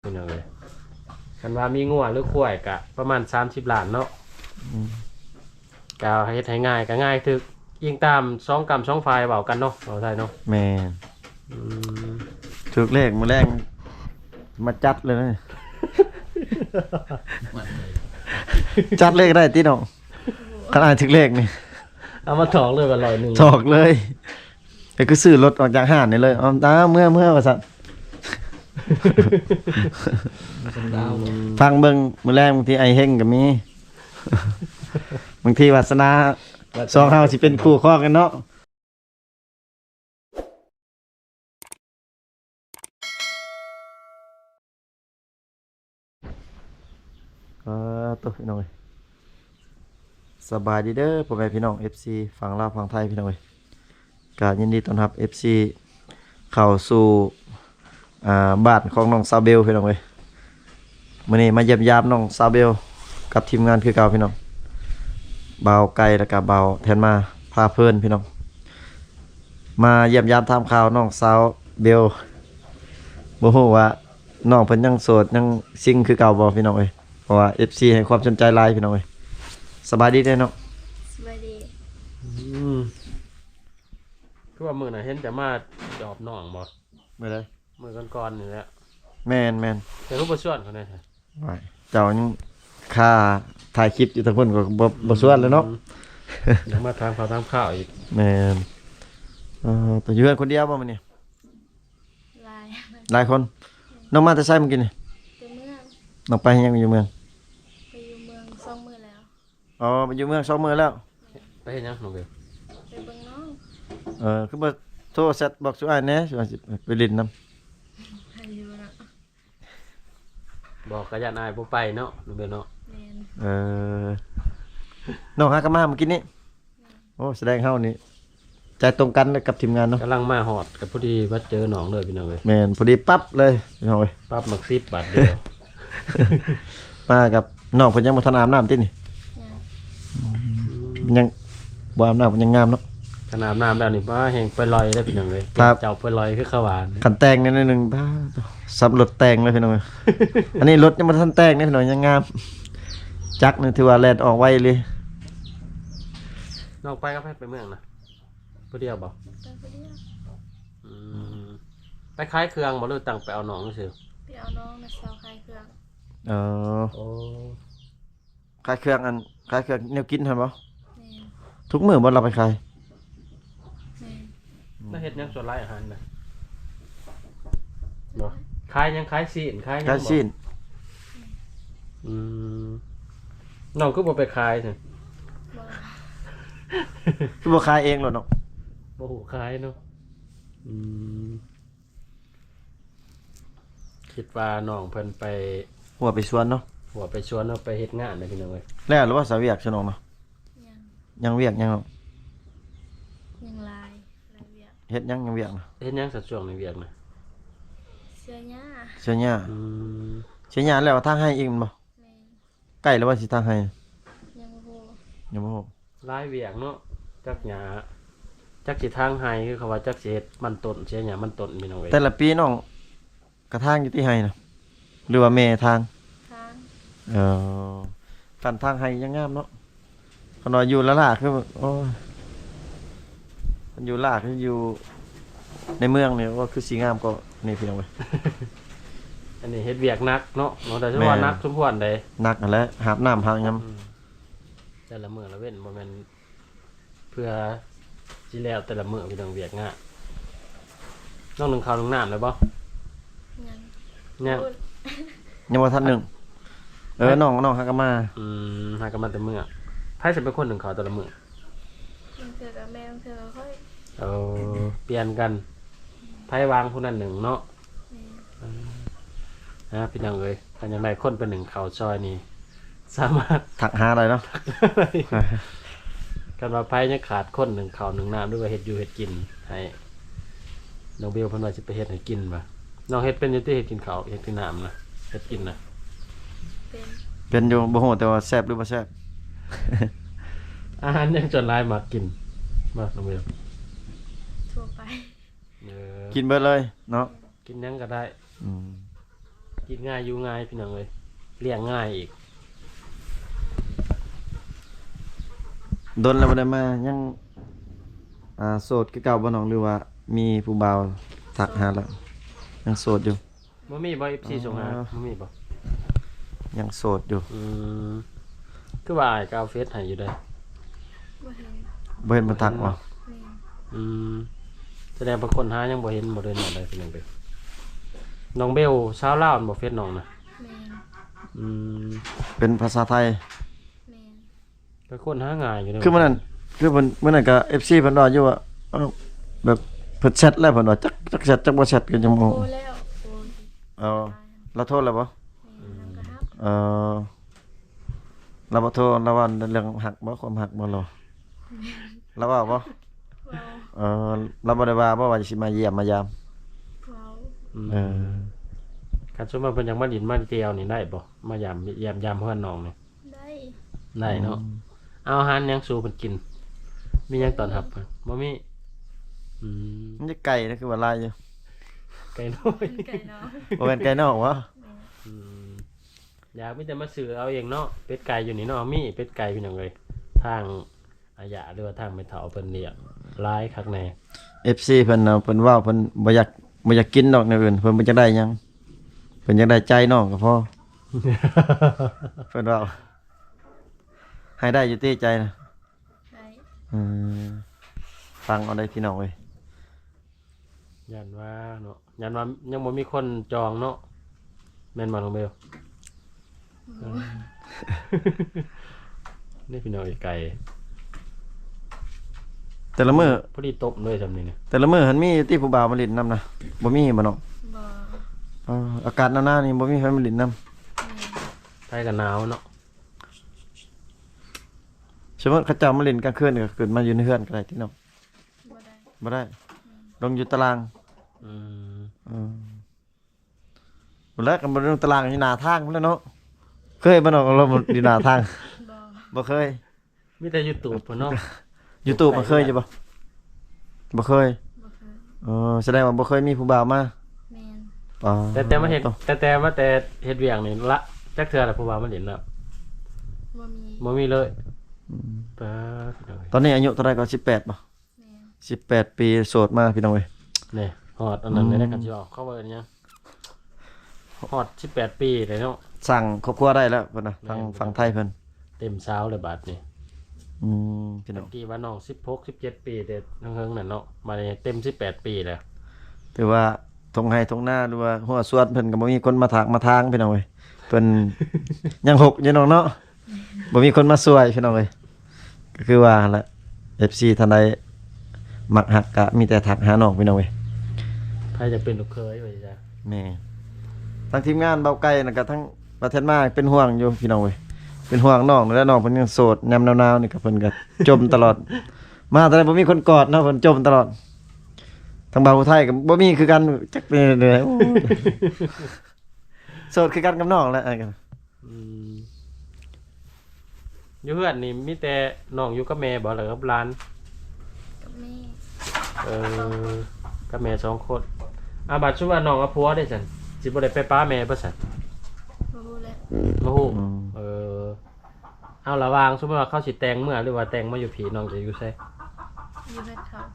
ພີ່ນ້ອງເອີຍ. ຄັນວ່າມີງົວຫຼືຄວາຍກະປະມານສາມສິບລ້ານເນາະ. ອືມ ກະເຮັດໃຫ້ງ່າຍ ກະງ່າຍຖືກ ອີງຕາມສອງກ້ຳສອງຝ່າຍເວົ້າກັນເນາະ ເວົ້າໄດ້ເນາະ. ແມ່ນ. ອືມ ຖືກເລກມື້ແລງມາຈັດເລີຍ ຈັດເລີຍກໍໄດ້ຕິນ້ອງ. ຄັນອ້າຍຖືກເລກນີ້ ເອົາມາຖອກເລີຍວ່າຮ້ອຍໜຶ່ງ ຖອກເລີຍ. ກໍຄືຊື້ລົດອອກຈາກຮ້ານນີ້ເລີຍ ເອົາ ເອົາເມືອ ເມືອວ່າຊັ້ນ. ອືມ ຟັງເບິ່ງ ມື້ແລງບາງທີອ້າຍເຮັງກໍມີ ບາງທີວາສະໜາ ວາສະໜາ ສອງເຮົາຊິເປັນຄູ່ຄອງກັນເນາະ. ເອີ ໂຕ ພີ່ນ້ອງເອີຍ ສະບາຍດີເດີພໍ່ແມ່ພີ່ນ້ອງ ເອັຟຊີ ຝັ່ງລາວຝັ່ງໄທ ພີ່ນ້ອງເອີຍ. ກະຍິນດີຕ້ອນຮັບ ເອັຟຊີ ເຂົ້າສູ່ ອ່າ ບ້ານຂອງນ້ອງສາວເບວ ພີ່ນ້ອງເອີຍ. ມື້ນີ້ມາຢ້ຽມຢາມນ້ອງສາວເບວກັບທີມງານຄືເກົ່າ ພີ່ນ້ອງ. ບ່າວໄກ່ ແລ້ວກະບ່າວແທນມາພາເພີນ ພີ່ນ້ອງ ມາຢ້ຽມຢາມຖາມຂ່າວນ້ອງສາວເບວ. ບໍ່ຮູ້ວ່າ ນ້ອງເພິ່ນຍັງໂສດ ຍັງຊິງຄືເກົ່າບໍ່ ພີ່ນ້ອງເອີຍ? ເພາະວ່າເອັຟຊີໃຫ້ຄວາມສົນໃຈຫຼາຍ ພີ່ນ້ອງເອີຍ. ສະບາຍດີເດ້ນ້ອງ. ສະບາຍດີ. ອືມ ຄືວ່າມື້ນັ້ນເຫັນຈະມາຈອບນ້ອງບໍ່? ມື້ໃດ? ມື້ກ່ອນໆນີ້ແຫຼະ. ແມ່ນໆ. ແຕ່ຄືບໍ່ຊວນເຂົາແດ່? ວ້າຍ ເຈົ້າຍັງຄາຖ່າຍຄລິບຢູ່ທາງພຸ້ນ ກໍບໍ່ ບໍ່ຊວນແລ້ວເນາະ. ອືມ ຢາກມາຖາມຂ່າວຖາມຄາວອີກ. ແມ່ນ. ເອີ ແຕ່ຢູ່ເຮືອນຄົນດຽວບໍ່ມື້ນີ້? ຫຼາຍ ຫຼາຍຄົນ. ນ້ອງມາແຕ່ໃສມື້ກີ້ນີ້? ແຕ່ເມືອງ. ນ້ອງໄປເຮັດຫຍັງຢູ່ເມືອງ? ໄປຢູ່ເມືອງສອງມື້ແລ້ວ. ອໍ ໄປຢູ່ເມືອງສອງມື້ແລ້ວ. ໄປເຮັດຫຍັງນ້ອງເບວ? ໄປເບິ່ງນ້ອງ. ເອີ ຄືບໍ່ໂທແຊັດບອກສູ່ອ້າຍແດ່ ວ່າຊິໄປຫຼິ້ນນຳ. ໃຫ້ຢູ່ເນາະ. ບອກກໍຢ້ານອ້າຍບໍ່ໄປເນາະ ນ້ອງເບວເນາະ. ແມ່ນ. ເອີ ນ້ອງຫາກັນມາມື້ກີ້ນີ້. ແມ່ນ. ໂອ້ ສະແດງເຮົານີ້ ໃຈຕົງກັນກັບທີມງານເນາະ. ກຳລັງມາຮອດກໍພໍດີມາເຈີນ້ອງເລີຍ ພີ່ນ້ອງເອີຍ. ແມ່ນ ພໍດີປັບເລີຍ ພີ່ນ້ອງເອີຍ. ປັບໝາກສິບບາດດຽວ. ມາກັບນ້ອງເພິ່ນຍັງບໍ່ທັນອາບນ້ຳຕິນີ້? ຍັງ. ອືມ ຍັງບໍ່ອາບນ້ຳ ຍັງງາມເນາະ. ຄັນອາບນ້ຳແລ້ວນີ້ ປ້າ ແຮ່ງໄປລອຍເດີ ພີ່ນ້ອງເອີຍ. ຄັບ ເຈົ້າໄປລອຍຄືຂະຫວານ. ຄັນແຕ່ງແດ່ໜ້ອຍໜຶ່ງ ປ້າ ສັບລົດແຕ່ງເລີຍ ພີ່ນ້ອງເອີຍ. ອັນນີ້ລົດຍັງບໍ່ທັນແຕ່ງເດ້ ພີ່ນ້ອງ ຍັງງາມ. ຈັກນີ້ຖືວ່າແລ່ນອອກໄວເລີຍ. ນ້ອງໄປກັບໃຜໄປເມືອງນະ? ຜູ້ດຽວບໍ່? ໄປຜູ້ດຽວ. ອືມ ໄປຂາຍເຄື່ອງບໍ່ ຫຼືຕັ້ງໄປເອົານ້ອງຊື່? ໄປເອົານ້ອງນະ ສາວຂາຍເຄື່ອງ. ເອີ ໂອ້ ຂາຍເຄື່ອງ ອັນ ຂາຍເຄື່ອງແນວກິນຫັ້ນບໍ່? ແມ່ນ. ທຸກມື້ບໍ່ລາວໄປຂາຍ? ແມ່ນ. ອືມ ລາວເຮັດຫຍັງສ່ວນຫຼາຍອາຫານນະ? ບໍ່ ຂາຍຫຍັງ? ຂາຍຊີ້ນ ຂາຍຫຍັງ? ຂາຍຊີ້ນ. ອືມ ນ້ອງຄືບໍ່ໄປຂາຍຊັ້ນ? ບໍ່ ຄືບໍ່ຂາຍເອງໂລດເນາະ? ບໍ່ຮູ້ຂາຍເນາະ. ອືມ ຄິດວ່ານ້ອງເພິ່ນໄປຮົ້ວໄປສວນເນາະ. ຮົ້ວໄປສວນເນາະ ໄປເຮັດງານນະ ພີ່ນ້ອງເອີຍ. ແລ້ວຫຼືວ່າສະວຽກຊະນ້ອງເນາະ? ຍັງ. ຍັງວຽກຫຍັງນ້ອງ? ຍັງຫຼາຍ ຫຼາຍວຽກ. ເຮັດຫຍັງ ຍັງວຽກນະ? ເຮັດຫຍັງຊະຊ່ວງນີ້ວຽກນະ? ເສຍຫຍ້າ. ເສຍຫຍ້າ. ອືມ ເສຍຫຍ້າແລ້ວທາງໄຮ່ອີກແມ່ນບໍ່? ແມ່ນ. ໃກ້ແລ້ວວ່າຊິທາງໄຮ່? ຍັງບໍ່ຮູ້. ຍັງບໍ່ຮູ້. ຫຼາຍວຽກເນາະ ຈັກຫຍ້າ ຈັກຊິທາງໄຮ່ ຄືເຂົາວ່າ ຈັກຊິເຮັດມັນຕົ້ນ ເສຍຫຍ້າມັນຕົ້ນ ພີ່ນ້ອງເອີຍ. ແຕ່ລະປີນ້ອງກະທາງຢູ່ຕິໄຮ່ນະ ຫຼືວ່າແມ່ທາງ? ທາງ. ເອີ ຄັນທາງໄຮ່ຍັງງາມເນາະ. ຄັນວ່າຢູ່ລ້າໆ ຄື ໂອ້ຍ ຄັນຢູ່ລ້າ ຄືຢູ່ໃນເມືອງນີ້ ໂອ້ ຄືຊິງາມກວ່ານີ້ ພີ່ນ້ອງເອີຍ. ອັນນີ້ເຮັດວຽກໜັກເນາະ ນ້ອງ ແຕ່ວ່າ ແມ່ນ ໜັກສົມຄວນເດ້. ໜັກຫັ້ນແຫຼະ ຫາບນ້ຳຫາບຫຍັງ. ອືມ ແຕ່ລະມື້ລະເວັ້ນ ບໍ່ແມ່ນເພື່ອຊິແລ້ວແຕ່ລະມື້ ພີ່ນ້ອງ ວຽກງານ. ນ້ອງໜຶ້ງເຂົ້າໜຶ້ງນ້ຳແລ້ວບໍ່? ຍັງ. ຍັງ. ຍັງບໍ່ທັນໜຶ້ງ. ເອີ ນ້ອງ ນ້ອງຫາກັນມາ. ອືມ ຫາກັນມາແຕ່ເມືອງ. ໃຜຊິເປັນຄົນໜຶ້ງເຂົ້າແຕ່ລະມື້? ບາງເທື່ອກໍແມ່ ບາງເທື່ອກໍຂ້ອຍ. ເອີ ປ່ຽນກັນ. ໃຜວ່າງຜູ້ນັ້ນໜຶ້ງເນາະ. ແມ່ນ. ອ່າ ພີ່ນ້ອງເອີຍ ຄັນຢາກໄດ້ຄົນໄປໜຶ້ງເຂົ້າຊ່ອຍນີ້ ສາມາດທັກຫາໄດ້ເນາະ. ຄັນວ່າໃຜຍັງຂາດຄົນໜຶ້ງເຂົ້າໜຶ້ງນ້ຳ ຫຼືວ່າເຮັດຢູ່ເຮັດກິນໃຫ້ນ້ອງເບວ ເພິ່ນວ່າຊິໄປເຮັດໃຫ້ກິນວ່າ. ນ້ອງເຮັດເປັນຢູ່ຕິ? ເຮັດກິນເຂົ້າ ເຮັດກິນນ້ຳນະ ເຮັດກິນນະ? ເປັນ. ເປັນຢູ່ ບໍ່ຮູ້ແຕ່ວ່າແຊບຫຼືບໍ່ແຊບ. ອາຫານຫຍັງສ່ວນຫຼາຍມັກກິນ ມາ ນ້ອງເບວ? ທົ່ວໄປ. ເອີ ກິນເບິດເລີຍເນາະ. ກິນຫຍັງກໍໄດ້. ອືມ ກິນງ່າຍຢູ່ງ່າຍພີ່ນ້ອງເອີຍ ລ້ຽງງ່າຍອີກ. ດົນແລ້ວບໍ່ໄດ້ມາ ຍັງ ອ່າ ໂສດຄືເກົ່າບໍ່ນ້ອງ ຫຼືວ່າມີຜູ້ບ່າວທັກຫາແລ້ວ? ຍັງໂສດຢູ່. ບໍ່ມີບໍ່ ເອັຟຊີ ສົ່ງຫາ? ບໍ່ມີບໍ່? ຍັງໂສດຢູ່. ອືມ ຄືວ່າອ້າຍກໍເອົາເຟສໃຫ້ຢູ່ເດ້. ບໍ່ເຫັນ ບໍ່ເຫັນເພິ່ນທັກບໍ່? ແມ່ນ. ອືມ ສະແດງວ່າຄົ້ນຫາຍັງບໍ່ເຫັນບໍ່ເດີນແນວໃດພີ່ນ້ອງເອີຍ. ນ້ອງເບວຊາວລາວແມ່ນບໍ່ ເຟສນ້ອງນະ? ແມ່ນ. ອືມ ເປັນພາສາໄທ? ແມ່ນ. ກໍຄົ້ນຫາງ່າຍຢູ່ເດ້. ຄືມື້ນັ້ນ ຄືເພິ່ນ ມື້ນັ້ນກໍ ເອັຟຊີ ເພິ່ນວ່າຢູ່ວ່າ ເອົ້າ ແບບເພິ່ນແຊັດແລ້ວ ເພິ່ນວ່າ ຈັກ ຈັກແຊັດ ຈັກບໍ່ແຊັດ ກໍຍັງບໍ່ຮູ້. ໂທແລ້ວ ໂທ ເອີ ລາວໂທແລ້ວບໍ່? ແມ່ນ ລາວກໍຮັບ. ເອີ ລາວບໍ່ໂທ ລາວເວົ້າເລື່ອງຮັກບໍ່ ຄວາມຮັກບໍ່ລາວ? ລາວເວົ້າບໍ່? ເວົ້າ. ເອີ ລາວບໍ່ໄດ້ວ່າບໍ່ວ່າຊິມາຢ້ຽມມາຢາມ? ເວົ້າ. ອືມ ເອີ ຄັນສົມມຸດວ່າເພິ່ນຢາກມາຫຼິ້ນມາທ່ຽວນີ້ໄດ້ບໍ່? ມາຢາມ ຢ້ຽມຢາມເຮືອນນ້ອງນີ້? ໄດ້ ໄດ້ເນາະ. ອືມ ເອົາອາຫານຫຍັງສູ່ເພິ່ນກິນ? ມີຫຍັງຕ້ອນຮັບ? ບໍ່ມີ. ອືມ ມັນຈະໄກ່ນະ ຄືວ່າຫຼາຍຢູ່. ໄກ່ນ້ອຍ ໄກ່ນ້ອຍ ບໍ່ແມ່ນໄກ່ນອກຫວາ? ແມ່ນ. ອືມ ຢາກມີແຕ່ມາຊື້ເອົາເອງເນາະ ເປັດໄກ່ຢູ່ນີ້ເນາະ. ມີເປັດໄກ່ພີ່ນ້ອງເອີຍ ທາງອາຍາ ຫຼືວ່າທາງແມ່ເຖົ້າເພິ່ນລ້ຽງຫຼາຍຄັກແນ່. ເອັຟຊີ ເພິ່ນນະ ເພິ່ນເວົ້າ ເພິ່ນບໍ່ຢາກ ບໍ່ຢາກກິນດອກແນວອື່ນ ເພິ່ນບໍ່ຢາກໄດ້ຫຍັງ ເພິ່ນຢາກໄດ້ໃຈນ້ອງກໍພໍ. ເພິ່ນເວົ້າ ໃຫ້ໄດ້ຢູ່ຕິໃຈນະ? ໄດ້. ເອີ ຟັງເອົາໄດ້ພີ່ນ້ອງເອີຍ. ຢ້ານວ່າເນາະ ຢ້ານວ່າຍັງບໍ່ມີຄົນຈອງເນາະ ແມ່ນບໍ່ນ້ອງເບວ? ໂອ້ ນີ້ພີ່ນ້ອງເອີຍ ໄກ ແຕ່ລະມື້ພໍດີຕົບເລີຍຊ່ຳນີ້ນະ. ແຕ່ລະມື້ຫັ້ນມີຢູ່ຕິຜູ້ບ່າວມາຫຼິ້ນນຳນະ? ບໍ່ມີບໍ່ນ້ອງ? ບໍ່. ເອີ ອາກາດໜາວໆນີ້ບໍ່ມີໃຜມາຫຼິ້ນນຳ? ແມ່ນ. ໄທກໍໜາວເນາະ. ສົມມຸດເຂົາເຈົ້າມາຫຼິ້ນກາງຄືນກໍຂຶ້ນມາຢູ່ໃນເຮືອນກໍໄດ້ຕິນ້ອງ? ບໍ່ໄດ້. ບໍ່ໄດ້? ແມ່ນ. ລົງຢູ່ຕາລາງ? ອືມ ເອີ ບໍ່ແລ້ວກໍບໍ່ໄດ້ລົງຕາລາງ ຢູ່ໜ້າທາງພຸ້ນແຫຼະເນາະ. ເຄີຍບໍ່ນ້ອງ ລົງຢູ່ໜ້າທາງ? ບໍ່. ບໍ່ເຄີຍ. ມີແຕ່ຢູທູບພຸ້ນເນາະ. ຢູທູບມັນເຄີຍຢູ່ບໍ່? ບໍ່ເຄີຍ. ບໍ່ເຄີຍ. ເອີ ສະແດງວ່າບໍ່ເຄີຍມີຜູ້ບ່າວມາ. ແມ່ນ. ອໍ ແຕ່ ແຕ່ມາເຮັດ ແຕ່ ແຕ່ມາແຕ່ເຮັດວຽກນີ້ລະ ຈັກເທື່ອລະຜູ້ບ່າວມາຫຼິ້ນນຳ? ບໍ່ມີ. ບໍ່ມີເລີຍ. ອືມ ປາດ. ຕອນນີ້ອາຍຸເທົ່າໃດກໍ? ສິບແປດບໍ່? ແມ່ນ. ສິບແປດປີ ໂສດມາພີ່ນ້ອງເອີຍ. ນີ້ຮອດອັນນັ້ນແລ້ວ ອືມ ຄັນຊິເວົ້າ ເຂົາເອີ້ນຫຍັງ ຮອດສິບແປດປີແລ້ວເນາະ ສ້າງຄອບຄົວໄດ້ແລ້ວເພິ່ນນະ. ແມ່ນ. ທາງຝັ່ງໄທເພິ່ນ ເຕັມຊາວແລ້ວບາດນີ້. ອືມ ພີ່ນ້ອງ ຕະກີ້ວ່ານ້ອງສິບຫົກ ສິບເຈັດປີ ແຕ່ເຫິງໆນັ້ນເນາະ ບາດນີ້ເຕັມສິບແປດປີແລ້ວ. ຖືວ່າທົ່ງໄຮ່ທົ່ງນາ ຫຼືວ່າຮົ້ວສວນເພິ່ນກໍບໍ່ມີຄົນມາຖາກມາທາງພີ່ນ້ອງເອີຍ. ເພິ່ນຍັງຮົກຢູ່ນ້ອງເນາະ ບໍ່ມີຄົນມາຊ່ວຍພີ່ນ້ອງເອີຍ. ກໍຄືວ່າຫັ້ນແຫຼະ ເອັຟຊີ ທ່ານໃດມັກຮັກກະມີແຕ່ທັກຫານ້ອງພີ່ນ້ອງເອີຍ. ໃຜຢາກເປັນລູກເຂີຍວ່າຊັ້ນ. ແມ່ນ. ທາງທີມງານເບົາໄກ່ນະ ກະທັງປະເທດມາເປັນຫ່ວງຢູ່ພີ່ນ້ອງເອີຍ ເປັນຫ່ວງນ້ອງ ແລະ ນ້ອງເພິ່ນຍັງໂສດ ຍາມໜາວໆນີ້ກະເພິ່ນກະຈົ່ມຕະຫຼອດ ມາແຕ່ໃດບໍ່ມີຄົນກອດເນາະ ເພິ່ນຈົ່ມຕະຫຼອດ. ທາງບ່າວຜູ້ໄທກໍບໍ່ມີຄືກັນ ຈັກເປັນແນວໃດ. ໂອ້ຍ ໂສດຄືກັນກັບນ້ອງແຫຼະ. ອືມ ຢູ່ເຮືອນນີ້ມີແຕ່ນ້ອງຢູ່ກັບແມ່ບໍ່ ຫຼືກັບຫຼານ? ກັບແມ່. ເອີ ສອງຄົນ ກັບແມ່ສອງຄົນ. ອາ ບາດສົມມຸດວ່ານ້ອງເອົາຜົວເດ້ຊັ້ນ ຊິບໍ່ໄດ້ໄປປະແມ່ບໍ່ຊັ້ນ? ບໍ່ຮູ້ແຫຼະ. ບໍ່ຮູ້. ອືມ ເອີ ເອົາ ລະຫວ່າງສົມມຸດວ່າເຂົາຊິແຕ່ງເມືອ ຫຼືວ່າແຕ່ງມາຢູ່ພີ້ ນ້ອງຈະຢູ່ໃສ? ຢູ່ເຮືອນເຂົາ.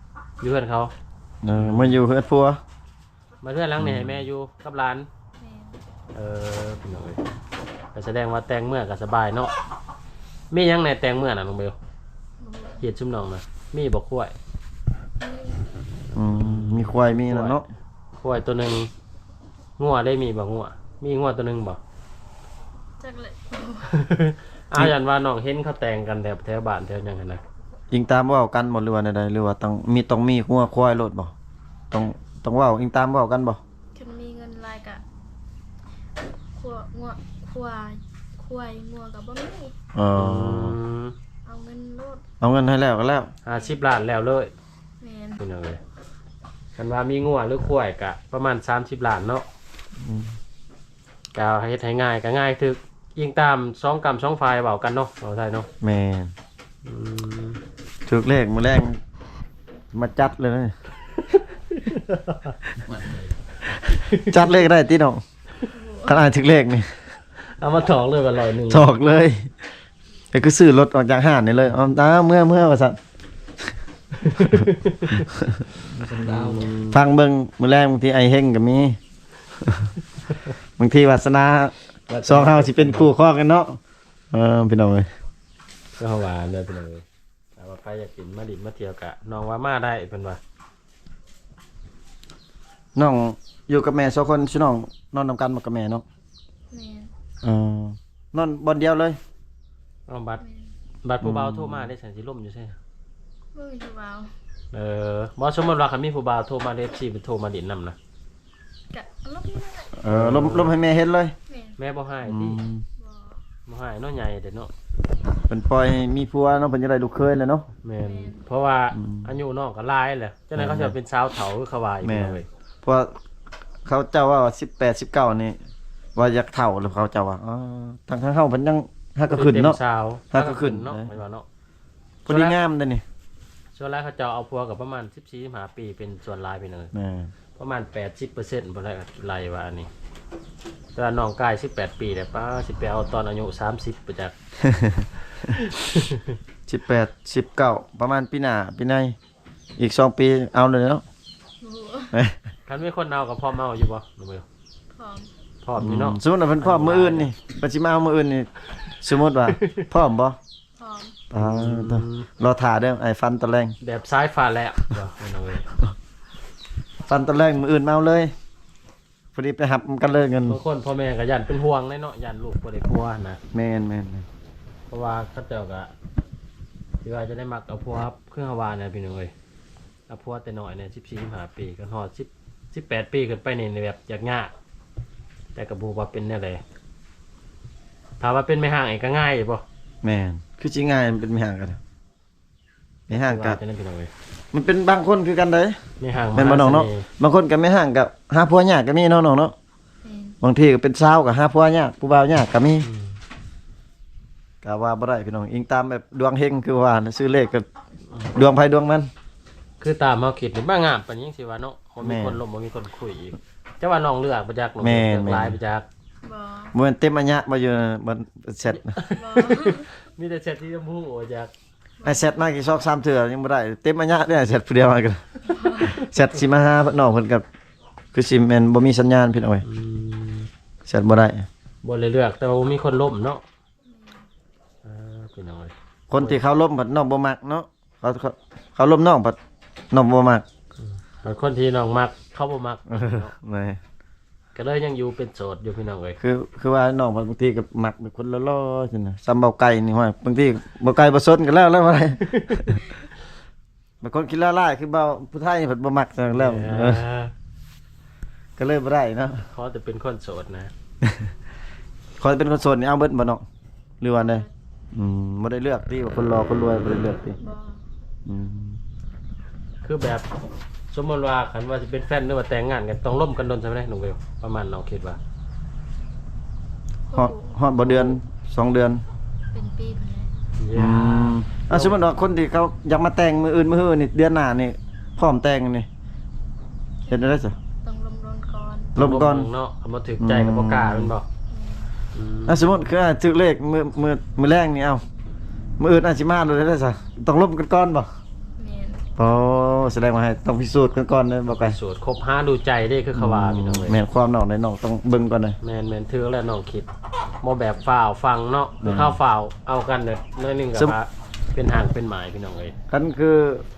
ຢູ່ເຮືອນເຂົາ. ເອີ ມາຢູ່ເຮືອນຜົວ. ມາເຮືອນຫຼັງນີ້ໃຫ້ແມ່ຢູ່ກັບຫຼານ. ແມ່ນ. ເອີ ພີ່ນ້ອງເອີຍ ກໍສະແດງວ່າແຕ່ງເມືອກໍສະບາຍເນາະ. ມີຫຍັງແດ່ແຕ່ງເມືອນະນ້ອງເບວ? ບໍ່ຮູ້. ເຮັດຊຸມນ້ອງນະ ມີບໍ່ຄວາຍ? ມີ. ອືມ ມີຄວາຍ ມີນັ້ນເນາະ. ຄວາຍ ຄວາຍໂຕໜຶ່ງ. ງົວເດ້ ມີບໍ່ງົວ? ມີງົວໂຕໜຶ່ງບໍ່? ຈັກແຫຼະ. ອາ ຢ້ານວ່ານ້ອງເຫັນເຂົາແຕ່ງກັນແຖວ ແຖວບ້ານແຖວຫຍັງຫັ້ນນະ. ອີງຕາມເວົ້າກັນບໍ່ ຫຼືວ່າແນວໃດ ຫຼືວ່າຕ້ອງມີ ຕ້ອງມີງົວຄວາຍໂລດບໍ່? ຕ້ອງ ຕ້ອງເວົ້າອີງຕາມເວົ້າກັນບໍ່? ຄັນມີເງິນຫຼາຍກະ ຄວາ ງົວ ຄວາຍ ຄວາຍ ງົວກະບໍ່ມີ. ເອີ ອືມ ເອົາເງິນໂລດ ເອົາເງິນໃຫ້ແລ້ວກໍແລ້ວ. ຫ້າສິບລ້ານແລ້ວເລີຍ. ແມ່ນ. ພີ່ນ້ອງເອີຍ ຄັນວ່າມີງົວ ຫຼື ຄວາຍກະປະມານສາມສິບລ້ານເນາະ. ອືມ ກະເຮັດໃຫ້ງ່າຍ ກະງ່າຍຖືກ ອີງຕາມສອງກ້ຳສອງຝ່າຍເວົ້າກັນເນາະ ເວົ້າໄທເນາະ. ແມ່ນ. ອືມ ຖືກເລກມື້ແລງມາຈັດເລີຍ ຈັດເລີຍກໍໄດ້ຕິນ້ອງ. ຄັນອ້າຍຖືກເລກນີ້ ເອົາມາຖອກເລີຍວ່າຮ້ອຍໜຶ່ງ ຖອກເລີຍ. ກໍຄືຊື້ລົດອອກຈາກຮ້ານນີ້ເລີຍ ເອົາ ເອົາເມືອ ເມືອວ່າຊັ້ນ. ຄົນລາວ ອືມ ຟັງເບິ່ງ ມື້ແລງບາງທີອ້າຍເຮັງກໍມີ ບາງທີວາສະໜາ ວາສະໜາ ສອງເຮົາຊິເປັນຄູ່ຄອງກັນເນາະ. ເອີ ພີ່ນ້ອງເອີຍ ກໍວ່າແລ້ວພີ່ນ້ອງເອີຍ ຖ້າວ່າໃຜຢາກຫຼິ້ນ ມາຫຼິ້ນມາທ່ຽວກະ ນ້ອງວ່າມາໄດ້ ເພິ່ນວ່າ. ນ້ອງຢູ່ກັບແມ່ສອງຄົນ ຊຸນ້ອງນອນນຳກັນບໍ່ກັບແມ່ເນາະ? ແມ່ນ. ເອີ ນອນບ່ອນດຽວເລີຍ? ເອົາ ບັດ ແມ່ນ ບັດຜູ້ບ່າວ ອືມ ໂທມາເດ້ ສັນຊິລົມຢູ່ໃສ? ບໍ່ມີຜູ້ບ່າວ. ເອີ ບໍ່ ສົມມຸດວ່າຄັນມີຜູ້ບ່າວໂທມາ ເອັຟຊີ ເພິ່ນໂທມາຫຼິ້ນນຳນະ ກະລົມຢູ່ນັ້ນແຫຼະ. ເອີ ລົມ ລົມໃຫ້ແມ່ເຫັນເລີຍ. ແມ່ນ. ແມ່ບໍ່ຮ້າຍຕິ? ອືມ ບໍ່ ບໍ່ຮ້າຍເນາະ ໃຫຍ່ແລ້ວເນາະ ເພິ່ນປ່ອຍໃຫ້ມີຜົວເນາະ ເພິ່ນຢາກໄດ້ລູກເຂີຍແລ້ວເນາະ. ແມ່ນ ແມ່ນ ເພາະວ່າ ອືມ ອາຍຸນ້ອງກໍຫຼາຍແລ້ວ ຈັ່ງໃດ ແມ່ນ ເຂົາຊິເປັນສາວເຖົ້າຄືເຂົາວ່າອີກ ແມ່ນ ເລີຍ ເພາະວ່າເຂົາເຈົ້າວ່າ ສິບແປດ ສິບເກົ້ານີ້ ວ່າຢາກເຖົ້າແລ້ວ ເຂົາເຈົ້າວ່າ ອໍ ທັງ ທັງເຮົາເພິ່ນຍັງຫາກະຂຶ້ນເນາະ ເຕັມສາວ ຫາກະຂຶ້ນເນາະ ເອີ ແມ່ນວ່າເນາະ ພໍດີງາມເດ້ນີ້. ສ່ວນຫຼາຍເຂົາເຈົ້າເອົາຜົວກໍປະມານສິບສີ່ ສິບຫ້າປີ ເປັນສ່ວນຫຼາຍພີ່ນ້ອງເອີຍ. ແມ່ນ. ປະມານແປດສິບເປີເຊັນພຸ້ນແຫຼະ ໄລ່ວ່າອັນນີ້ ແຕ່ວ່ານ້ອງກາຍສິບແປດປີແລ້ວ ປ້າ ຊິໄປເອົາຕອນອາຍຸສາມສິບບໍ່ຈັກ. ສິບແປດ ສິບເກົ້າ ປະມານປີໜ້າ ປີໃນ ອີກສອງປີເອົາແລ້ວເນາະ. ບໍ່ຮູ້ ຄັນມີຄົນເອົາກໍພ້ອມເອົາຢູ່ບໍ່ ນ້ອງເບວ? ພ້ອມ ພ້ອມຢູ່ເນາະ. ອືມ ສົມມຸດວ່າເພິ່ນພ້ອມມື້ອື່ນນີ້ ເພິ່ນຊິມາເອົາມື້ອື່ນນີ້ ສົມມຸດວ່າ ພ້ອມບໍ່? ພ້ອມ. ອ່າ ອືມ ລໍຖ້າເດີ ອ້າຍ ຝັນຕອນແລງ ແບບສາຍຟ້າແລບບໍ່ ນ້ອງເອີຍ? ຝັນຕອນແລງ ມື້ອື່ນມາເອົາເລີຍ ພໍດີໄປຮັບນຳກັນເລີຍເງິນ. ບາງຄົນພໍ່ແມ່ກໍຢ້ານເປັນຫ່ວງເດ້ເນາະ ຢ້ານລູກບໍ່ໄດ້ຜົວນະ. ແມ່ນໆໆ ເພາະວ່າເຂົາເຈົ້າກໍ ທີ່ວ່າຈະໄດ້ມັກເອົາຜົວ ຄືເຮົາວ່ານະ ພີ່ນ້ອງເອີຍ. ເອົາຜົວແຕ່ນ້ອຍແນ່ ສິບສີ່ ສິບຫ້າປີ ຄັນຮອດສິບ ສິບແປດປີຂຶ້ນໄປນີ້ ແບບຢາກຍາກ ແຕ່ກໍບໍ່ຮູ້ວ່າເປັນແນວໃດ. ຖ້າວ່າເປັນແມ່ຮ້າງເອງກໍງ່າຍຢູ່ບໍ່? ແມ່ນ ຄືຊິງ່າຍ ເປັນແມ່ຮ້າງກໍໄດ້ ແມ່ຮ້າງກໍ ວ່າຈັ່ງນັ້ນ ພີ່ນ້ອງເອີຍ. ມັນເປັນບາງຄົນຄືກັນເດ້ ແມ່ຮ້າງ ແມ່ນບໍ່ນ້ອງເນາະ? ມະຫາສະເໜ່ ບາງຄົນກໍແມ່ຮ້າງກໍຫາຜົວຍາກກໍມີເນາະ ນ້ອງເນາະ. ແມ່ນ. ບາງທີກໍເປັນສາວກໍຫາຜົວຍາກ ຜູ້ບ່າວຍາກກໍມີ. ອືມ ກໍວ່າບໍ່ໄດ້ພີ່ນ້ອງ ອີງຕາມແບບດວງເຮັງ ຄືວ່ານະ ຊື້ເລກກໍ ອືມ ດວງໃຜດວງມັນ. ຄືຕາມເຮົາຄິດນີ້ ມາງາມປານນີ້ຍັງຊິວ່າເນາະ ບໍ່ມີ ແມ່ນ ຄົນລົມ ບໍ່ມີຄົນຄຸຍອີກ. ແຕ່ວ່ານ້ອງເລືອກບໍ່ຈັກ ແມ່ນ ເລືອກຫຼາຍ ແມ່ນ ບໍ່ຈັກ. ບໍ່ ບໍ່ແມ່ນເຕັມໄອຍະບໍ່ ຢູ່ບ່ອນແຊັດນະ? ບໍ່ ມີແຕ່ແຊັດສີຊົມພູບໍ່ຈັກ. ອ້າຍແຊັດມາກ່ສອງສາມເທື່ອຍັງບໍ່ໄດ້ ເຕັມໄອຍະເດ້ ອ້າຍແຊັດຜູ້ດຽວມາກໍ ແຊັດຊິມາຫານ້ອງເພິ່ນກໍຄືຊິແມ່ນບໍ່ມີສັນຍານພີ່ນ້ອງເອີຍ. ອືມ ແຊັດບໍ່ໄດ້ ບໍ່ໄດ້ເລືອກ ແຕ່ວ່າບໍ່ມີຄົນລົມເນາະ. ເອີ ພີ່ນ້ອງເອີຍ ຄົນທີ່ເຂົາລົມພັດນ້ອງບໍ່ມັກເນາະ ເຂົາ ເຂົາ ເຂົາລົມນ້ອງພັດນ້ອງບໍ່ມັກ. ອືມ ບັດຄົນທີ່ນ້ອງມັກເຂົາບໍ່ມັກເນາະ. ແມ່ນ. ກໍເລີຍຍັງຢູ່ເປັນໂສດຢູ່ພີ່ນ້ອງເອີຍ. ຄື ຄືວ່ານ້ອງບາງທີກໍມັກແບບຄົນຫຼໍ່ໆ ຊັ້ນນະ ສ່ຳເບົາໄກ່ນີ້ ຫ້ວຍ ບາງທີເບົາໄກ່ບໍ່ສົນກໍແລ້ວ ແລ້ວວ່າ ບາງຄົນຂີ້ຫຼ້າຫຼາຍ ຄືເບົາຜູ້ໄທນີ້ເພິ່ນບໍ່ມັກ ຊັ້ນແລ້ວ. ເອີ ກໍເລີຍບໍ່ໄດ້ເນາະ ຂໍແຕ່ເປັນຄົນໂສດນະ. ຂໍແຕ່ເປັນຄົນໂສດນີ້ເອົາເບິດບໍ່ນ້ອງ? ຫຼືວ່າໃດ? ອືມ ບໍ່ໄດ້ເລືອກຕິ ວ່າຄົນຫຼໍ່ຄົນລວຍ ບໍ່ໄດ້ເລືອກຕິ? ບໍ່. ອືມ ຄືແບບ ສົມມຸດວ່າ ຄັນວ່າຊິເປັນແຟນ ຫຼືວ່າແຕ່ງງານກັນ ຕ້ອງລົມກັນດົນສ່ຳໃດ ນ້ອງເບວ? ປະມານ ນ້ອງຄິດວ່າ ຮອດ ຮອດບໍ່ເດືອນ ສອງເດືອນ ເປັນປີພຸ້ນແຫຼະ. ອືມ ອ່າ ສົມມຸດວ່າຄົນທີ່ເຂົາຢາກມາແຕ່ງມື້ອື່ນມື້ຮືນີ້ ເດືອນໜ້ານີ້ ພ້ອມແຕ່ງນີ້ ເຮັດແນວໃດຊະ? ຕ້ອງລົມລົນກ່ອນ ລົມກ່ອນເນາະ ຄັນບໍ່ຖືກໃຈກໍບໍ່ກ້າແມ່ນບໍ່? ອືມ ອືມ ອ່າ ສົມມຸດຄື ອ່າ ຖືກເລກມື້ ມື້ ມື້ແລງນີ້ ເອົ້າ ມື້ອື່ນອາດຊິມາໂລດໄດ້ຊະ ຕ້ອງລົມກັນກ່ອນບໍ່? ແມ່ນ. ໂອ້ ສະແດງວ່າໃຫ້ຕ້ອງພິສູດກັນກ່ອນເດ້ ບໍ່ໄກ ພິສູດ ຄົບຫາດູໃຈເດ້ ຄືເຂົາວ່າ ອືມ ພີ່ນ້ອງເອີຍ. ແມ່ນຄວາມນ້ອງເດ້ ນ້ອງຕ້ອງເບິ່ງກ່ອນເດ້. ແມ່ນໆ ຖືກແລ້ວນ້ອງຄິດ ບໍ່ແບບຟ້າວຟັ່ງເນາະ ຄືເຂົາຟ້າວເອົາກັນໜ້ອຍໜຶ່ງກໍວ່າເປັນຮ່າງເປັນໝາຍ ພີ່ນ້ອງເອີຍ. ຄັນຄື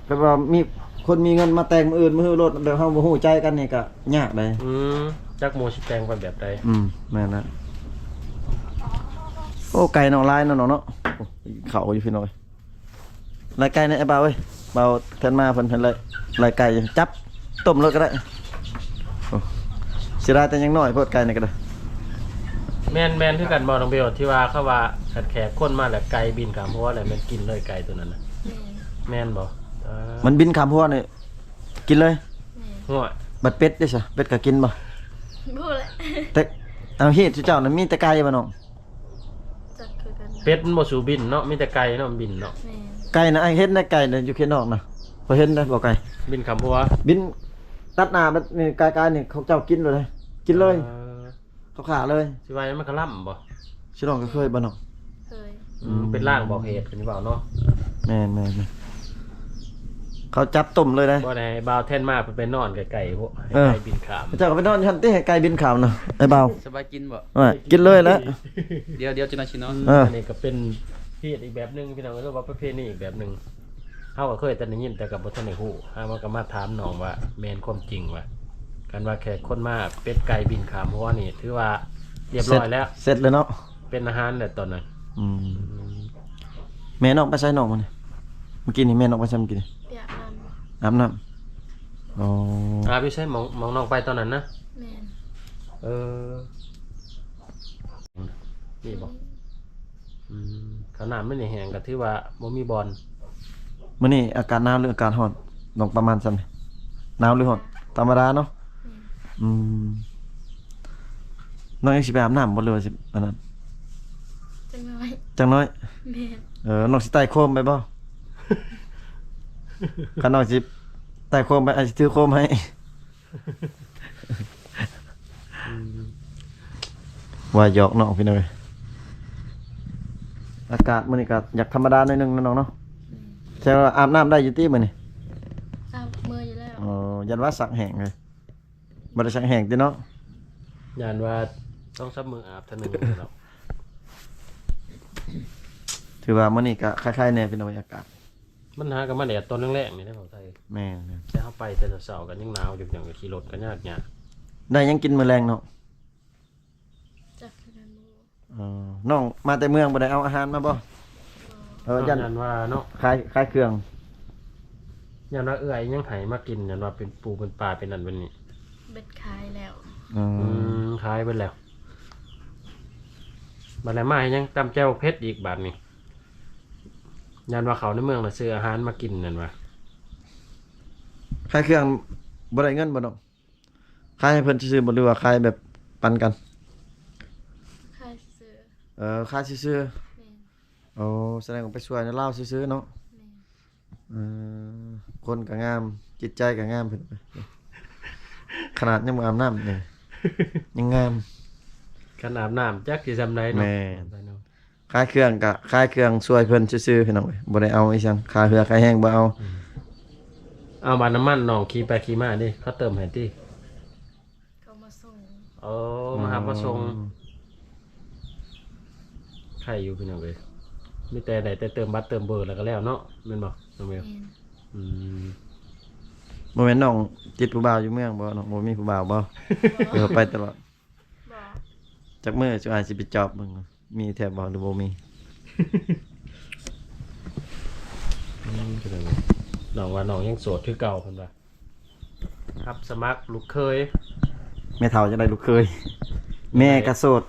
ຄັນວ່າມີຄົນມີເງິນມາແຕ່ງມື້ອື່ນມື້ຮືໂລດ ແບບເຮົາບໍ່ຮູ້ໃຈກັນນີ້ກໍຍາກເດ້. ອືມ ຈັກໝູ່ຊິແຕ່ງໄປແບບໃດ. ອືມ ແມ່ນລະ. ໂອ້ ໄກ່ນ້ອງຫຼາຍເນາະ ນ້ອງເນາະ. ໂອ້ ເຂົ້າຢູ່ພີ່ນ້ອງເອີຍ. ໄລ່ໄກ່ແດ່ ອ້າຍບ່າວເອີຍ. ບ່າວແທນມາເພິ່ນ ເພິ່ນໄລ່ ໄລ່ໄກ່ຢູ່ ຈັບຕົ້ມໂລດກໍໄດ້. ໂອ້ ເສຍດາຍແຕ່ຍັງນ້ອຍໂພດ ໄກ່ນີ້ກໍໄດ້. ແມ່ນ ແມ່ນຄືກັນບໍ່ນ້ອງເບວ ທີ່ວ່າເຂົາວ່າຄັນແຂກຄົນມາແລ້ວໄກ່ບິນຂ້າມຫົວແລ້ວແມ່ນກິນເລີຍໄກ່ໂຕນັ້ນນະ? ແມ່ນ. ແມ່ນບໍ່? ເອີ ມັນບິນຂ້າມຫົວນີ້ກິນເລີຍ? ແມ່ນ. ໂອ້ຍ ບັດເປັດເດ້ຊະ ເປັດກໍກິນບໍ່? ບໍ່ແຫຼະ. ແຕ່ເອົາ ຮີດເຈົ້ານັ້ນມີແຕ່ໄກ່ບໍ່ນ້ອງ? ຈັກຄືກັນ. ເປັດມັນບໍ່ສູ້ບິນເນາະ ມີແຕ່ໄກ່ເນາະມັນບິນເນາະ. ແມ່ນ. ໄກ່ນະ ອ້າຍເຫັນໃນໄກ່ນະ ຢູ່ເຂດນອກນະ ຂ້ອຍເຫັນໄດ໋ ບໍ່ໄກ່ ບິນຂ້າມຫົວ ບິນຕັດໜ້າບັດນີ້ ກາຍໆ ນີ້ ຂອງເຈົ້າກິນໂລດເດ້ ກິນເລີຍ. ເອີ ເຂົາຂ້າເລີຍ. ຊິວ່າຫຍັງ ມັນກະລຳບໍ່? ຊິນ້ອງກໍເຄີຍບໍ່ນ້ອງ? ເຄີຍ. ອືມ ເປັນລາງບອກເຫດ ເພິ່ນເວົ້າເນາະ. ແມ່ນໆໆ ເຂົາຈັບຕົ້ມເລີຍເດ້. ບໍ່ໄດ້ໃຫ້ບ່າວແທນມາ ເພິ່ນໄປນອນໃກ້ໆ ໃຫ້ໄກ່ບິນຂ້າມ. ເຈົ້າກໍໄປນອນຢູ່ຫັ້ນຕິ ໃຫ້ໄກ່ບິນຂ້າມນະ ໄອ້ບ່າວ. ສະບາຍກິນບໍ່? ເອີ ກິນເລີຍແຫຼະ. ດຽວ ດຽວ ດຽວ ຈັ່ງໜ້ອຍຊິນອນ. ເອີ ອັນນີ້ກໍເປັນເຫດອີກແບບໜຶ່ງ ພີ່ນ້ອງ ຫຼືວ່າປະເພນີອີກແບບໜຶ່ງ. ເຮົາກໍເຄີຍແຕ່ໄດ້ຍິນ ແຕ່ກໍບໍ່ທັນໄດ້ຮູ້. ເຮົາກໍມາຖາມນ້ອງວ່າແມ່ນຄວາມຈິງວ່າ ຄັນວ່າແຂກຄົນມາ ເປັດໄກ່ບິນຂ້າມຫົວນີ້ ຖືວ່າລຽບຮ້ອຍແລ້ວ ເສັດ ເສັດແລ້ວເນາະ. ເປັນອາຫານແລ້ວຕອນນັ້ນ. ອືມ ອືມ ແມ່ນ້ອງໄປໃສນ້ອງມື້ນີ້? ມື້ກີ້ນີ້ແມ່ນ້ອງໄປໃສມື້ກີ້ນີ້? ໄປອາບນ້ຳ. ອາບນ້ຳ. ອໍ ອາບຢູ່ໃສ? ໝ່ອງ ໝ່ອງນ້ອງໄປຕອນນັ້ນນະ? ແມ່ນ. ເອີ ນີ້ບໍ່? ອືມ ອືມ ຄັນນ້ຳມັນນີ້ແຫ້ງກໍຖືວ່າບໍ່ມີບ່ອນ. ມື້ນີ້ອາກາດໜາວ ຫຼື ອາກາດຮ້ອນ? ນ້ອງປະມານສ່ຳໃດ? ໜາວ ຫຼື ຮ້ອນ? ທຳມະດາເນາະ. ອືມ ອືມ ນ້ອງຍັງຊິໄປອາບນ້ຳບໍ່ ຫຼືວ່າຊິອັນນັ້ນ? ຈັກໜ້ອຍ ຈັກໜ້ອຍ. ແມ່ນ. ເອີ ນ້ອງຊິໄຕ່ໂຄມໄປບໍ່? ຄັນນ້ອງຊິໄຕ່ໂຄມໄປ ອ້າຍຊິຖືໂຄມໃຫ້. ອືມ ວ່າຫຍອກນ້ອງພີ່ນ້ອງເອີຍ. ອາກາດມື້ນີ້ກໍຢາກທຳມະດາໜ້ອຍໜຶ່ງເນາະນ້ອງເນາະ. ອືມ ແຕ່ວ່າອາບນ້ຳໄດ້ຢູ່ຕິມື້ນີ້? ອາບເມື່ອຢູ່ແລ້ວ. ອໍ ຢ້ານວ່າສັກແຫ້ງເລີຍ. ບໍ່ໄດ້ສັກແຫ້ງຕິເນາະ? ຢ້ານວ່າສອງສາມມື້ອາບເທື່ອໜຶ່ງເນາະ. ຖືວ່າມື້ນີ້ກໍຄາຍໆແດ່ພີ່ນ້ອງເອີຍ ອາກາດ. ມັນຫາກໍມາແດດຕອນແລງໆນີ້ແຫຼະ ເວົ້າໄທ. ແມ່ນໆ. ແຕ່ເຮົາໄປແຕ່ເຊົ້າໆກໍຍັງໜາວຢູ່ ຫຍັງກໍຂີ່ລົດກໍຍາກໆ. ໄດ້ຫຍັງກິນມື້ແລງນ້ອງ? ຈັກຄືກັນບໍ່. ເອີ ນ້ອງມາແຕ່ເມືອງ ບໍ່ໄດ້ເອົາອາຫານມາບໍ່? ບໍ່. ເອີ ຢ້ານ ຢ້ານວ່າເນາະ ຂາຍ ຂາຍເຄື່ອງ. ຢ້ານວ່າເອື້ອຍຍັງໃຫ້ມາກິນ ຢ້ານວ່າເປັນປູເປັນປາ ເປັນນັ້ນເປັນນີ້. ເບິດຂາຍແລ້ວ. ອືມ ອືມ ຂາຍເບິດແລ້ວ. ບັດແລ້ວມາເຮັດຫຍັງ? ຕຳແຈ່ວເຜັດອີກບາດນີ້. ຢ້ານວ່າເຂົ້າໃນເມືອງລະຊື້ອາຫານມາກິນນັ້ນວ່າ. ຂາຍເຄື່ອງບໍ່ໄດ້ເງິນບໍ່ນ້ອງ? ຂາຍໃຫ້ເພິ່ນຊື່ໆບໍ່ ຫຼືວ່າຂາຍແບບປັນກັນ? ຂາຍຊື່ໆ. ເອີ ຂາຍຊື່ໆ. ແມ່ນ. ໂອ້ ສະແດງວ່າໄປຊ່ວຍລາວຊື່ໆເນາະ. ແມ່ນ. ເອີ ຄົນກໍງາມ ຈິດໃຈກໍງາມ ເພິ່ນ ຂະໜາດຍັງບໍ່ອາບນ້ຳນີ້ ຍັງງາມ. ຄັນອາບນ້ຳຈັກຊິສ່ຳໃດເນາະ. ແມ່ນ. ຂາຍເຄື່ອງກະຂາຍເຄື່ອງຊ່ວຍເພິ່ນຊື່ໆ ພີ່ນ້ອງເອີຍ ບໍ່ໄດ້ເອົາອີ່ຫຍັງ ຄ່າເຫື່ອຄ່າແຮງບໍ່ເອົາ. ອືມ ເອົາບາດນ້ຳມັນນ້ອງຂີ່ໄປຂີ່ມາເດ້ ເຂົາເຕີມໃຫ້ຕິ? ເຂົາມາສົ່ງ. ໂອ້ ມາຮັບມາສົ່ງ. ອືມ ໄຄຢູ່ພີ່ນ້ອງເອີຍ ມີແຕ່ໄດ້ແຕ່ເຕີມບັດເຕີມເບີແລ້ວກໍແລ້ວເນາະ ແມ່ນບໍ່ນ້ອງເບວ? ແມ່ນ. ອືມ ບໍ່ແມ່ນນ້ອງຕິດຜູ້ບ່າວຢູ່ເມືອງບໍ່? ນ້ອງບໍ່ມີຜູ້ບ່າວບໍ່? ບໍ່. ເອີ ໄປຕະຫຼອດ. ບໍ່. ຈັກມື້ຈຸອ້າຍຊິໄປຈອບເບິ່ງ ມີແທ້ບໍ່ ຫຼືບໍ່ມີ? ອືມ ພີ່ນ້ອງເອີຍ ນ້ອງວ່ານ້ອງຍັງໂສດຄືເກົ່າ ເພິ່ນວ່າ ຮັບສະໝັກລູກເຂີຍ. ແມ່ເຖົ້າຈະໄດ້ລູກເຂີຍ. ແມ່ກໍໂສດ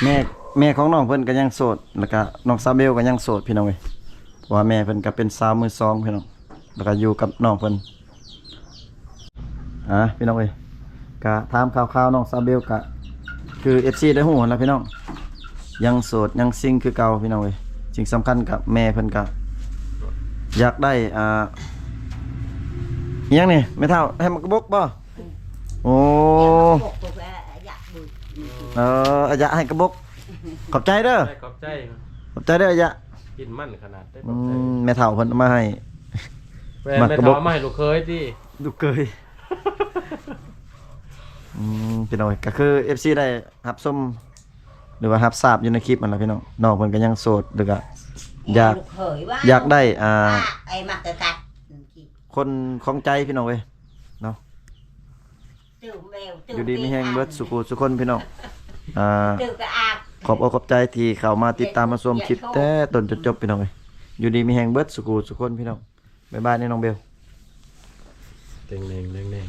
ແມ່ ແມ່ຂອງນ້ອງເພິ່ນກໍຍັງໂສດ ແລ້ວກໍນ້ອງສາວເບວກໍຍັງໂສດ ພີ່ນ້ອງເອີຍ ເພາະວ່າແມ່ເພິ່ນກໍເປັນສາວມືສອງ ພີ່ນ້ອງ ແລ້ວກໍຢູ່ກັບນ້ອງເພິ່ນ. ອ່າ ພີ່ນ້ອງເອີຍ ກະຖາມຂ່າວໆ ນ້ອງສາວເບວ ກະຄືເອັຟຊີໄດ້ຮູ້ຫັ້ນລະພີ່ນ້ອງ ຍັງໂສດຍັງຊິງຄືເກົ່າ ພີ່ນ້ອງເອີຍ. ສິ່ງສຳຄັນກະແມ່ເພິ່ນກະຢາກໄດ້ ອ່າ ອີ່ຫຍັງນີ້ແມ່ເຖົ້າ ໃຫ້ໝາກກະບົກບໍ່? ໂອ້ ເອີ ອາຍະໃຫ້ກະບົກ. ຂອບໃຈເດີ ຂອບໃຈ ຂອບໃຈເດີອາຍະ. ກິນມັນຂະໜາດເດ້. ອືມ ຂອບໃຈ. ແມ່ເຖົ້າເພິ່ນເອົາມາໃຫ້ ແມ່ ໝາກກະບົກ ແມ່ເຖົ້າເອົາມາໃຫ້ລູກເຂີຍຕິ. ລູກເຂີຍ. ອືມ ພີ່ນ້ອງ ກໍຄືເອັຟຊີໄດ້ຮັບຊົມ ຫຼືວ່າຮັບຊາບຢູ່ໃນຄລິບຫັ້ນລະພີ່ນ້ອງ ນ້ອງເພິ່ນກໍຍັງໂສດ ຫຼືກະຢາກ ຢາກໄດ້ ອ່າ ຄົນຂອງໃຈ ພີ່ນ້ອງເອີຍເນາະ. ຢູ່ດີມີແຮງເບິດສູ່ຜູ້ສູ່ຄົນພີ່ນ້ອງ. ອ່າ ຂອບອົກຂອບໃຈທີ່ເຂົ້າມາຕິດຕາມມາຊົມຄລິບແຕ່ຕົ້ນຈົນຈົບ ພີ່ນ້ອງເອີຍ. ຢູ່ດີມີແຮງເບິດສູ່ຜູ້ສູ່ຄົນພີ່ນ້ອງ. ບາຍບາຍແນ່ນ້ອງເບວ. ເຕັງເໜ່ງເຕັງເໜ່ງ